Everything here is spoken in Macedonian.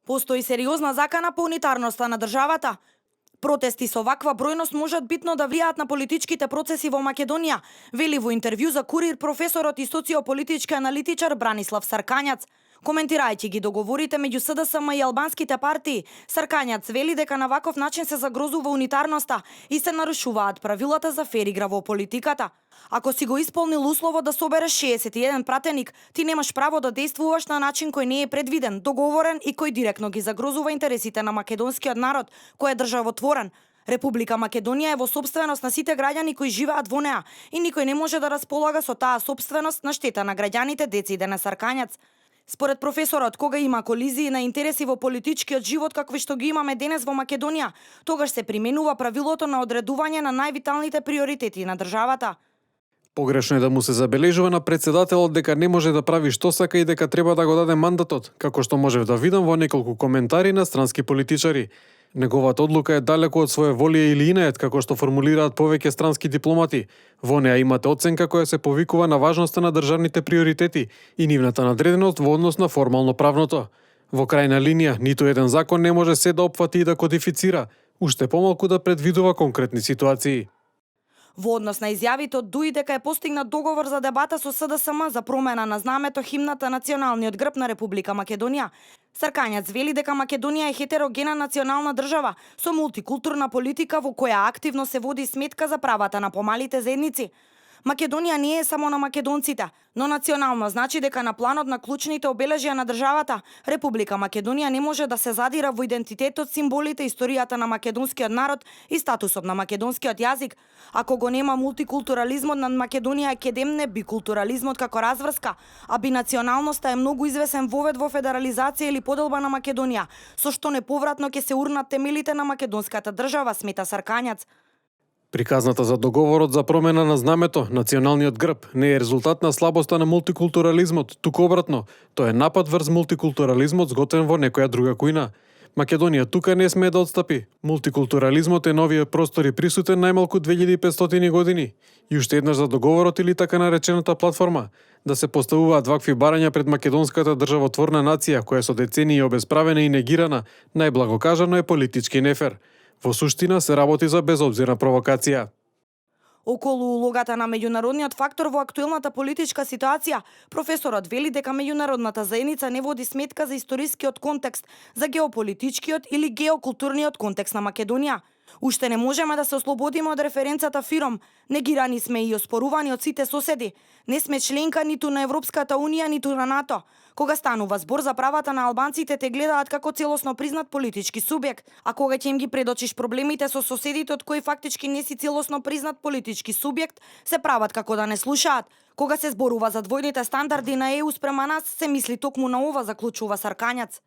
Постои сериозна закана по унитарноста на државата. Протести со ваква бројност можат битно да влијаат на политичките процеси во Македонија, вели во интервју за Курир професорот и социополитички аналитичар Бранислав Саркањац. Коментирајќи ги договорите меѓу СДСМ и албанските партии, Саркањац вели дека на ваков начин се загрозува унитарноста и се нарушуваат правилата за фер игра во политиката. Ако си го исполнил условот да собереш 61 пратеник, ти немаш право да действуваш на начин кој не е предвиден, договорен и кој директно ги загрозува интересите на македонскиот народ, кој е државотворен. Република Македонија е во собственост на сите граѓани кои живеат во неа и никој не може да располага со таа собственост на штета на граѓаните, дециде на Саркањац. Според професорот, кога има колизии на интереси во политичкиот живот какви што ги имаме денес во Македонија, тогаш се применува правилото на одредување на највиталните приоритети на државата. Погрешно е да му се забележува на председателот дека не може да прави што сака и дека треба да го даде мандатот, како што можев да видам во неколку коментари на странски политичари. Неговата одлука е далеку од своја волја или инает, како што формулираат повеќе странски дипломати. Во неа имате оценка која се повикува на важноста на државните приоритети и нивната надреденост во однос на формално правното. Во крајна линија, ниту еден закон не може се да опфати и да кодифицира, уште помалку да предвидува конкретни ситуации. Во однос на изјавите од ДУИ дека е постигнат договор за дебата со СДСМ за промена на знамето, химната, националниот грб на Република Македонија, Саркањац вели дека Македонија е хетерогена национална држава со мултикултурна политика во која активно се води сметка за правата на помалите заедници. Македонија не е само на македонците, но национално значи дека на планот на клучните обележја на државата, Република Македонија не може да се задира во идентитетот, символите, историјата на македонскиот народ и статусот на македонскиот јазик. Ако го нема мултикултурализмот над Македонија ќе демне бикултурализмот како разврска, а бинационалноста е многу извесен вовед во федерализација или поделба на Македонија, со што неповратно ќе се урнат темелите на македонската држава, смета Саркањац. Приказната за договорот за промена на знамето, националниот грб, не е резултат на слабоста на мултикултурализмот, туку обратно, тој е напад врз мултикултурализмот зготвен во некоја друга кујна. Македонија тука не смее да отстапи. Мултикултурализмот е новија простори присутен најмалку 2500 години. И уште еднаш за договорот или така наречената платформа, да се поставуваат вакви барања пред македонската државотворна нација, која со децении е обесправена и негирана, најблаго кажано е политички нефер. Во суштина се работи за безобзирна провокација. Околу улогата на меѓународниот фактор во актуелната политичка ситуација, професорот вели дека меѓународната заедница не води сметка за историскиот контекст, за геополитичкиот или геокултурниот контекст на Македонија. Уште не можеме да се ослободиме од референцата ФИРОМ, негирани сме и оспорувани од сите соседи. Не сме членка ниту на Европската Унија, ниту на НАТО. Кога станува збор за правата на албанците, те гледаат како целосно признат политички субјект, а кога ќе им ги предочиш проблемите со соседите од кои фактички не си целосно признат политички субјект, се прават како да не слушаат. Кога се зборува за двојните стандарди на ЕУ спрема нас, се мисли токму на ова, заклучува Саркањац.